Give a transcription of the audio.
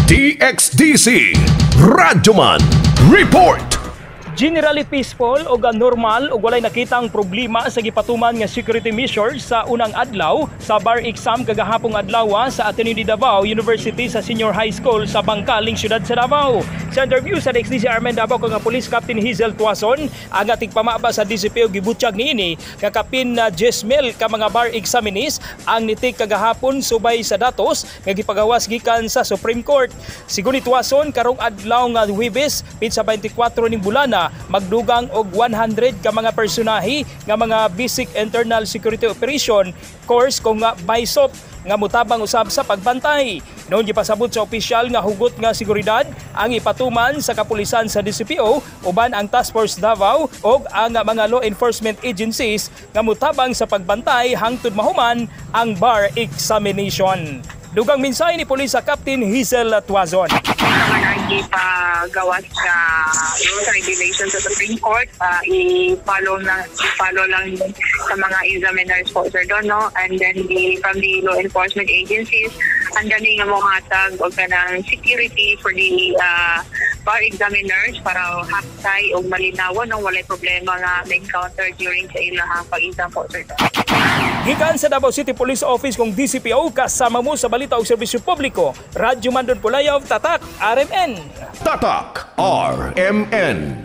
DXDC Radyoman Report. Generally peaceful o normal ug walay nakitang problema sa gipatuman nga security measures sa unang adlaw sa bar exam kagahapong adlaw sa Ateneo de Davao University sa Senior High School sa Bangkaling, siyudad sa Davao. Sa interview sa DXDC RMN Davao nga Police Captain Hazel Tuason, ang ating pamaba sa DCPO gibutyag niini nga kapin na 10,000 ka mga bar examinees ang nitik kagahapon subay sa datos nga gipagawas gikan sa Supreme Court. Sigon ni Tuason, karong adlaw nga Huwebes, pitsa 24 ning bulana, magdugang og 100 ka mga personahe nga mga Basic Internal Security Operation course kung nga BISOP nga mutabang usab sa pagbantay. Noon gipasabot sa opisyal nga hugot nga seguridad ang ipatuman sa kapulisan sa DCPO uban ang Task Force Davao ug ang mga law enforcement agencies nga mutabang sa pagbantay hangtod mahuman ang bar examination. Dugang mensahe ni Police Captain Hazel Tuazon. Naman ang ipagawas nga rules and regulations sa Supreme Court, i-follow lang sa mga examiners po, sir, doon, no? And then from the law enforcement agencies, ang dali nga mo hatag og kanang security for the bar examiners para hapsay og malinawan, no, walay problema nga ma-encounter during sa ilahang pag-exam po, sir. Gikan sa Davao City Police Office kung DCPO, kasama mo sa balita og serbisyo publiko. Radyo Mandon Pulayaw, Tatak, RMN. Tatak RMN.